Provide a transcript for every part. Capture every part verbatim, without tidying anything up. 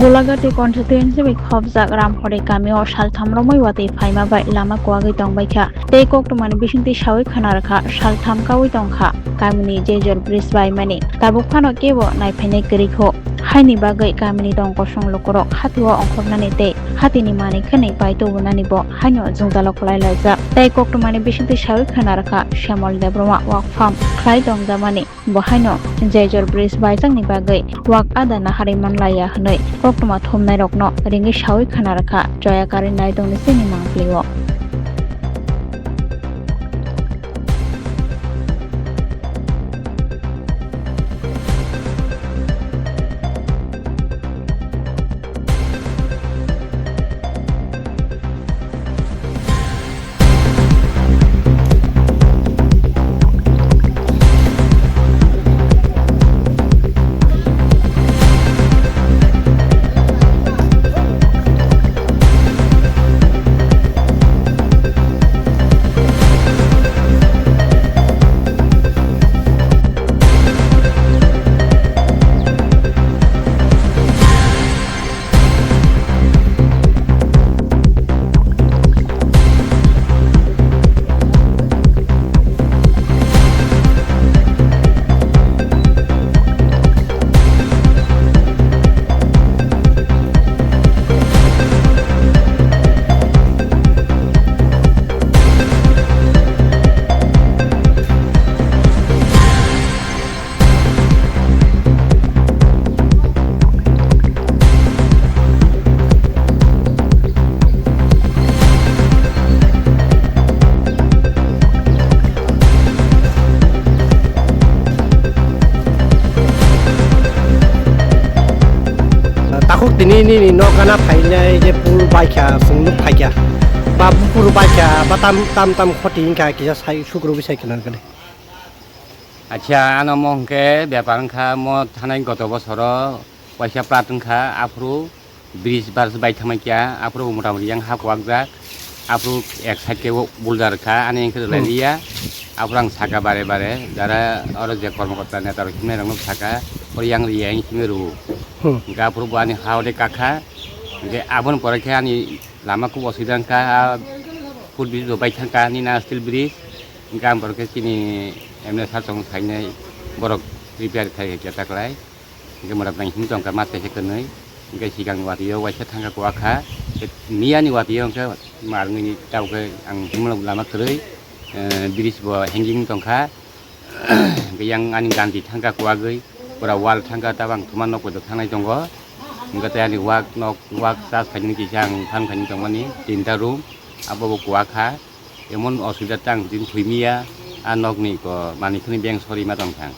Golagati constituency bai khobjak Ramhori kamio saltham romwi watwi phaima bai lama kuwagwi tongbaikha. Tei koktwmani bisingtwi sawi khna rwkha, saltham kaui tongkha kamini jejor bridge baimani. Tabuk phano kebo naiphainai kwrwikho. Haini bagwi kamini tong kosong lukurok hatio ongkhornani tei hatini manwi khwnwi pai tubunani bo haino jwngjalo kwlai laijak. Tei koktwmani bisingtwi sawi khna rwkha Shyamol Debbarma work farm khlai tongjamani. Bo haino jejor bridge baijakni bagwi wak ada naharwi manlaiya hwnwi koktwma thumnairokno ringwi sawi khna rwkha Joya Karin Naidongni chini mangpilio. Takhuk tini nini nok gana phainai je pul baikha, chwng nuk phaikha. Ba buphuru baikha, ba tam, tam, tam khoti wngkha, kisa sai sukrubwi sai khna rwkha de. Acha, ano mo hwnkhe bepar wngkha, mo thanai goto bosoro waisa plat wngkha, aphuru bridge bar bai thangma kya, aphuru motamoti yang ha kwak jak, aphuru ek side khe boulder kha, ani hwnkhe rwlai Hmm. liya, aphuru ang saka bare bare, jara oro je kormokorta neta rok himnai rok no saka, oro yang riya himwi rwo. Hmm. Hwnkhe aphuru bo ani ha ode kakha, hwnkhe aboni pore khe ani lama kub osubida wngkha, a foot bridge bo bai thangkha, nini a steel bridge, hwnkhe ang borok khe chini M L A sir chong sainai borok repair khai khe taklai. Hwnkhe mwrak nang him tongkha mas kaisa kwnwi. Hwnkhe sikang watwi o waisa thangkha kuwakha. Miyani watwi o hwnkhe marwngni tabukhe ang himlok lama kwrwi, eh, bridge bo hanging tongkha. Hwnkhe yang ani ganti thangkha kuwagwi. Pura wall thangkha, tabang thuma nok bai thangnai tongo. Hwnkhe tei ani wak nok, wak chas khainani kisa ang phan khainani tongmani tinta room. Abo bo kuwakha. Emon osubida tang din thwimiya, a nokni ko manwi khwnwi beng sorima tongthang.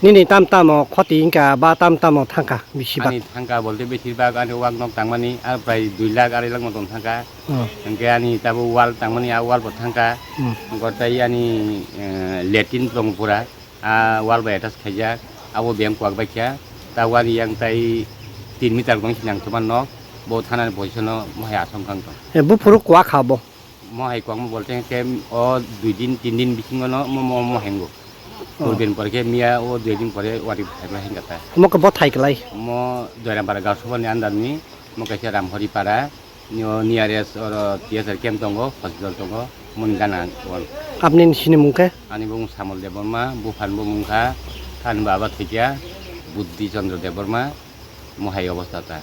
Nini tam tamo khoti wngkha ba tam tamo thangkha bisi bak? Ani thangkha bolte besir bak ani wak nok tangmani ar prai dui lakh arai lakh moton thangkha. Hmm. Hwnkhe ani tabuk wall tangmani a wall bo thangkha. Hmm. Hwnkhe tei ani, eh, latrine tong pura. A wall bai attach khaijak, abo beng kwak bai kha, ta wani yang tai tin meter tong sinang thuman nok, bo thanani position o mohai asong kang tong. E, buphuru kwak ha bo? Mohai kwak mo bolte khe o dui din, tin din bisingo no mo, mo, mo hengo. Oh. Purben pore khe miya o dui din pore wari thai bai hengkha ta. Mo khe bo thai klai? Mo Doirambara Gausubani under ni, mo kaisa Ramhori Para. Nio nearest oro T S R camp tongo, hospital tongo, moni gana wal. Apni sini mung khe? Ani bung Samol Debbarma, buphan bo mung kha, than baba thikya, Buddhi Chandra Debbarma, mohai obostha ta.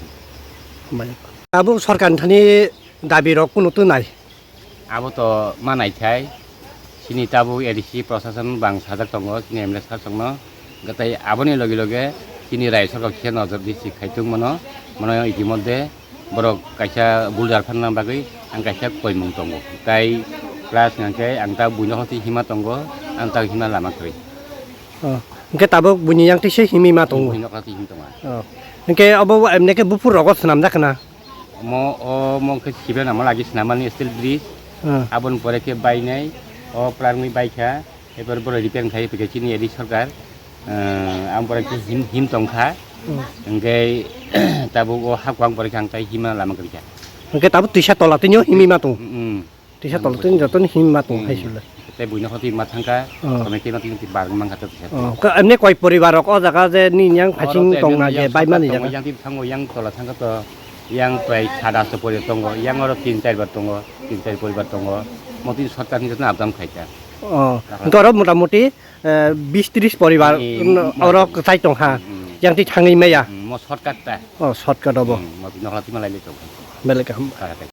Bai. Abo sorkar ni thani dabi rok kunu tu nai? Abo to ma nai thai. Chini tabuk A D C prosason bang sajak tongo, chini M L A sir songno. Gatai aboni loge loge chini rai sorkar kisa nojor di si khaitung mano, mano itimodde borok kaisa boulder phanna bagwi ang kaisa koimung tongo. Tai plus hwnkhe ang ta buino hoti hima tongo, ang ta hima lama kwrwi. Oh, hwnkhe tabuk buini yang tise himi ma tongo? Buino hoti him tongo. Oh. Hwnkhe abo emne khe buphur rogo swnamjak khna? Omo, omo khe sibena mo lagi swnamani steel bridge. Hmm. Aboni pore khe bainai, o plarngwi baikha, ebar borok repair khlai phikha chini A D C sorkar. Eh, ang pore khe him, him tongkha. Hmm. Hwnkhe tabuk o hakwang pore khe ang tai hima lama kwrwikha. Hwnkhe tabuk twisa tola tinio himwi ma tong? Hmm. Tisa tolo tini joto ni himma tong hai sula. Tei buino hoti ma thangka, Oh. Komai khe ma tini bar mangka to kisa. Oh, ka, emne koi poribar rok o jaga je ni yang Oro phasing to tong na emne je yang bai mani sorkar tongo, jaga? Yang tini thango, yang tola thangka to, yang prai sada so poribar tongo, yang oro tin char bar tongo, tin char poribar tongo. Mo tini sorkar ni jotno abdam khaika. Oh, Dakhla. Hingke oro motamuti, eh, bis tris poribar, Ni no, mo-, oro kwchai tongkha. Hmm, hmm. Yang ti thangwi maya. Hmm, mo shortcut ta. Oh, shortcut obo. Hmm, mo tini hoti ma lailai tongkha. Belai kaham. Kara kara.